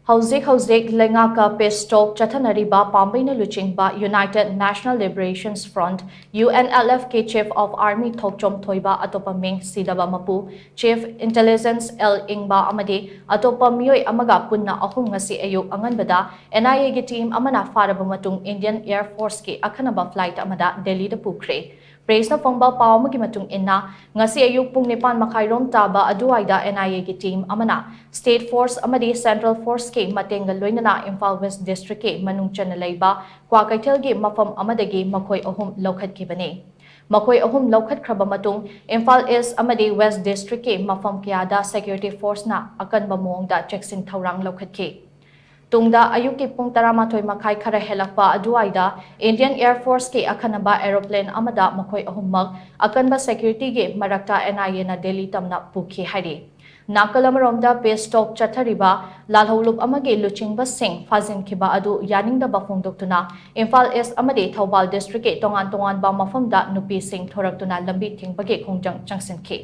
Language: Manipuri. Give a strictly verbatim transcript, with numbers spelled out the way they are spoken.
ꯍꯧꯖꯤꯛ ꯍꯧꯖꯤꯛ ꯂꯩꯉꯥꯛꯀ peace talk ꯆꯠꯊꯅꯔꯤꯕ ꯄꯥꯝꯕꯩꯅ ꯂꯨꯆꯤꯡꯕ United National Liberation Front, UNLF ꯀꯤ Chief of Army ꯊꯣꯛꯆꯣꯝ ꯊꯣꯏꯕ, ꯑꯇꯣꯞꯄ ꯃꯤꯡ ꯁꯤꯗꯕ ꯃꯄꯨ, Chief Intelligence ꯑꯦꯜ ꯏꯪꯕ ꯑꯃꯗꯤ ꯑꯇꯣꯞꯄ ꯃꯤꯑꯣꯏ ꯑꯃꯒ ꯄꯨꯟꯅ ꯑꯍꯨꯝ ꯉꯁꯤ ꯑꯌꯨꯛ ꯑꯉꯟꯕꯗ NIA ꯒꯤ team ꯑꯃꯅ ꯐꯥꯔꯕ ꯃꯇꯨꯡ Indian Air Force ꯀꯤ ꯑꯈꯟꯅꯕ flight ꯑꯃꯗ ꯗꯦꯜꯂꯤꯗ ꯄꯨꯈ꯭ꯔꯦ꯫ Press ꯅ ꯐꯣꯡꯕ ꯄꯥꯎ ꯑꯃꯒꯤ ꯃꯇꯨꯡ ꯏꯟꯅ, ꯉꯁꯤ ꯑꯌꯨꯛ ꯄꯨꯡ ꯅꯤꯄꯥꯟ ꯃꯈꯥꯏꯔꯣꯝ ꯇꯥꯕ ꯑꯗꯨꯋꯥꯏꯗ NIA ꯒꯤ team ꯑꯃꯅ state force ꯑꯃꯗꯤ central force ꯀꯤ ꯃꯇꯦꯡꯒ ꯂꯣꯏꯅꯅ ꯏꯝꯐꯥꯜ West District ꯀꯤ ꯃꯅꯨꯡ ꯆꯟꯅ ꯂꯩꯕ ꯀ꯭ꯋꯥꯀꯩꯊꯦꯜꯒꯤ ꯃꯐꯝ ꯑꯃꯗꯒꯤ ꯃꯈꯣꯏ ꯑꯍꯨꯝ ꯂꯧꯈꯠꯈꯤꯕꯅꯤ꯫ ꯃꯈꯣꯏ ꯑꯍꯨꯝ ꯂꯧꯈꯠꯈ꯭ꯔꯕ ꯃꯇꯨꯡ ꯏꯝꯐꯥꯜ East ꯑꯃꯗꯤ West District ꯀꯤ ꯃꯐꯝ ꯀꯌꯥꯗ security force ꯅ ꯑꯀꯟꯕ ꯃꯑꯣꯡꯗ ꯆꯦꯛꯁꯤꯟ ꯊꯧꯔꯥꯡ ꯂꯧꯈꯠꯈꯤ꯫ ꯇꯨꯡꯗ ꯑꯌꯨꯛꯀꯤ ꯄꯨꯡ ꯇꯔꯥꯃꯥꯊꯣꯏ ꯃꯈꯥꯏ ꯈꯔ ꯍꯦꯜꯂꯛꯄ ꯑꯗꯨꯋꯥꯏꯗ Indian Air Force ꯀꯤ ꯑꯈꯟꯅꯕ aeroplane ꯑꯃꯗ ꯃꯈꯣꯏ ꯑꯍꯨꯝꯃꯛ ꯑꯀꯟꯕ security ꯒꯤ ꯃꯔꯛꯇ NIA ꯅ ꯗꯦꯜꯂꯤ ꯇꯝꯅ ꯄꯨꯈꯤ ꯍꯥꯏꯔꯤ꯫ ꯅꯥꯀꯜ ꯑꯃꯔꯣꯝꯗ peace talk ꯆꯠꯊꯔꯤꯕ ꯂꯥꯜꯍꯧꯂꯨꯞ ꯑꯃꯒꯤ ꯂꯨꯆꯤꯡꯕꯁꯤꯡ ꯐꯥꯖꯤꯟꯈꯤꯕ ꯑꯗꯨ ꯌꯥꯅꯤꯡꯗꯕ ꯐꯣꯡꯗꯣꯛꯇꯨꯅ ꯏꯝꯐꯥꯜ East ꯑꯃꯗꯤ ꯊꯧꯕꯥꯜ District ꯀꯤ ꯇꯣꯉꯥꯟ ꯇꯣꯉꯥꯟꯕ ꯃꯐꯝꯗ ꯅꯨꯄꯤꯁꯤꯡ ꯊꯣꯔꯛꯇꯨꯅ ꯂꯝꯕꯤ ꯊꯤꯡꯕꯒꯤ ꯈꯣꯡꯖꯪ ꯆꯪꯁꯤꯟꯈꯤ꯫